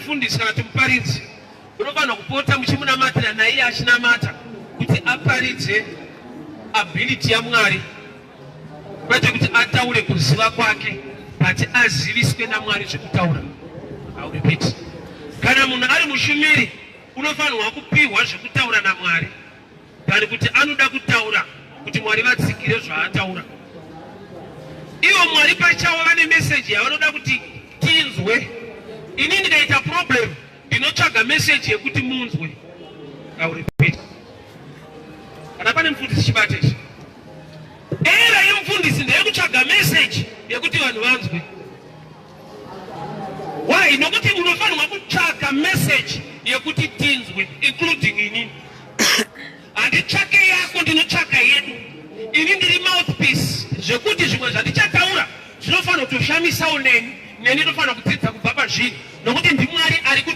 mufundisi kana kuti muparidzi, unofanira kupota muchimunamatira naiye achinamata kuti aparidze ability yaMwari, kwete kuti ataure kuziva kwake, but aziviswe naMwari zvekutaura. I repeat, kana munhu ari mushumiri, unofanirwa kupiwa zvekutaura naMwari than kuti anoda kutaura kuti Mwari vatsigire zvaataura. Ivo Mwari pachavo vane meseji yavanoda kuti tinzwe. Ini ndikaita problem, ndinotsvaga meseji yekuti munzwe. I repeat, kana pane mufundisi, chibate ichi. Era yemufundisi ndeyekutsvaga meseji yekuti vanhu vanzwe. Why? Nokuti unofanirwa kutsvaga meseji yekuti tinzwe, including inini. Handitsvake yako, ndinotsvaka yedu. Ini ndiri mouthpiece, zvekuti zvimwe zvandichataura zvinofanira kutoshamisawo neni. Neni ndofanira kudzidza kubva pazviri, nokuti ndiMwari ari kuta.